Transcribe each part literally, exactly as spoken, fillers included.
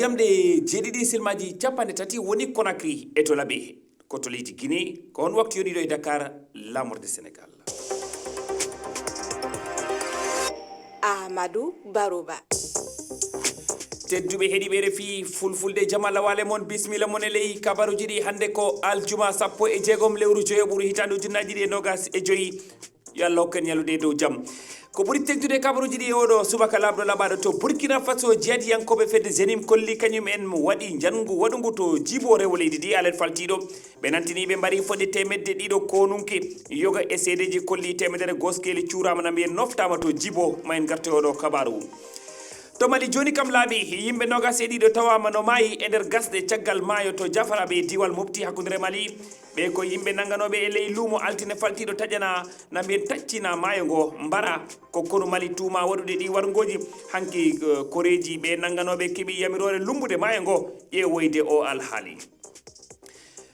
Jamɗe jeeɗiɗi silmaji capanɗe tati woni Conakry e to Labe. Ko to leydi Guinée, ko on waktu yoniɗo e Dakar, lamorde Sénégal. Amadou Barouba. Tedduɓe heɗiɓe R F I Fulfulde, jama lawale mon, bismilla mon e ley kabaruji ɗi. Hannde ko aljuma sappo e jeegom lewru joyo ɓuru hitaande ujunnaji ɗiɗi e nogas e joyi. Yo Allah hokken ñalude e dow jam. Ko ɓuri teŋtude e kabaruji ɗi e oɗo subaka laaɓɗo laɓaɗo to Burkina Faso, jihadiyankooɓe fedde Jenim kolli kañum en waɗi njanngu waɗungu to Jibo, rewo leydi ndi, alet faltiiɗo. Ɓe nantini ɓe mbari fodde teemedde ɗiɗo konunke, yoga e seedeji kolli teemedere goskeli cuuraama na mbiyen noftaama to Jibo. Ma en ngartoy oɗo kabaru. To Mali jooni kam laaɓi, yimɓe nogas e ɗiɗo tawaama no maayi e nder gasɗe caggal maayo to Jafara ɓe diiwal Mopti hakkunde Mali. Ɓe ko yimɓe nannganooɓe e ley luumo altine faltiiɗo taƴana na mbiyen taccina maayo ngo mbara. Ko konu Mali tuuma waɗude ɗi warngooji. Hanki, eh, koreeji ɓe nannganooɓe keɓi yamiroore lumbude maayo ngo ƴeewoyde o alhaali.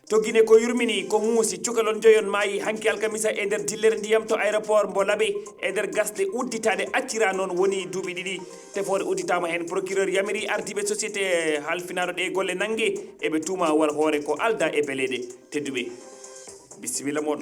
To Guinée ko yurmini, ko muusi, cukalon joyon maayi hanki alkamisa e nder dillere ndiyam to aéroport mbo Labe e nder gasɗe udditaaɗe accira noon woni duuɓi ɗiɗi. Tefoore udditaama heen, procureur yamiri ardiiɓe société halfinaaɗo ɗe golle nannge eɓe tuuma war hoore ko alda e beleeɗe. Tedduɓe, bisimilla mon.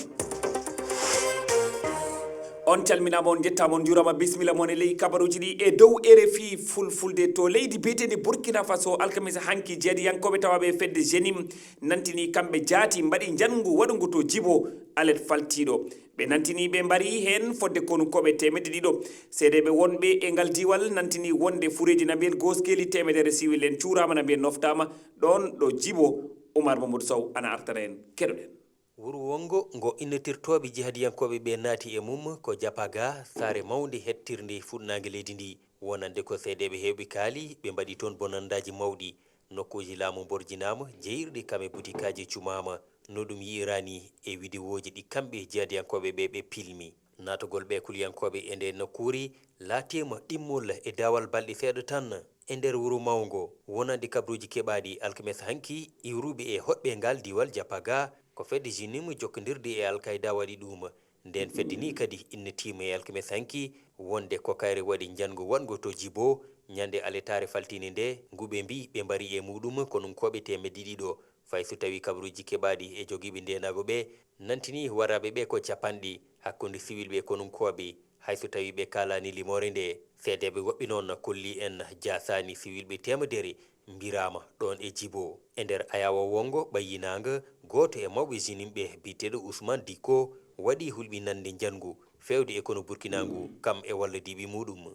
On calminaama, on njettaama, on njuuraama, bisimilla mon e ley kabaruuji ɗi e dow R F I Fulfulde. To leydi biyeteendi Burkina Faso, alkamisa hanki, jihadiyankooɓe tawaaɓe e fedde Jenim nantini kamɓe jaati mbaɗi njanngu waɗungu to Jibo, alet faltiiɗo. Ɓe nantini ɓe mbari heen fodde konunkooɓe teemedde ɗiɗo. Seedeeɓe wonɓe e ngal diiwal nantini wonde fureeji na mbiyen goskeli teemedere siwil en cuuraama na mbiyen noftaama ɗoon ɗo Jibo. Oumar Mamadou Sow ana artana en, keɗoɗen. Wuro wonngo ngo innitirtooɓe jihadiyankooɓe ɓe naati e mum ko Japaga, saare mawnde hettirnde fuɗnaange leydi ndi. Wonande ko seedeeɓe heewɓe kaali, ɓe mbaɗi toon bonanndaji mawɗi. Nokkuuji laamu mborjinaama, jeeyirɗi kam e butikaaji cumaama. No ɗum yi'iraani e widewooji ɗi kamɓe jihadiyankooɓe ɓe ɓe pilmi. Naatugol ɓe kuliyankooɓe e ndee nokkuure laatiima ɗimmol e daawal balɗe seeɗa tan. E nder wuro mawngo, wonande kabaruuji keɓaaɗi alkmes hanki, iwruɓe e hoɗɓe ngal diiwal Japaga, ko fedde Jenim jokkondirde e Al Qaeda waɗi ɗum. Ndeen fedde ni kadi innitiima e alkmes hanki wonde ko kayre waɗi njanngu waɗngo to Jibo, ñande aletaare faltiinde nde, ngu ɓe mbii ɓe mbari e muɗum konunkooɓe teemedde ɗiɗo. Fay so tawii kabaruuji keɓaaɗi e jogiiɓe ndeenaagu ɓe nantini waraaɓe ɓe ko capanɗe hakkunde siwilɓe e konunkooɓe, hay so tawii ɓe kaalaani limoore nde. Seedeeɓe woɓɓe noon kolli en jaasaani siwilɓe teemedere mbiraama ɗoon e Jibo. E nder ayaawo wonngo ɓayyinaanga, gooto e mawɓe Jenim ɓe biyeteeɗo Ousmane Dicko waɗi hulɓinande njanngu feewde e konu Burkina ngu, kam e wallodiiɓe muɗum.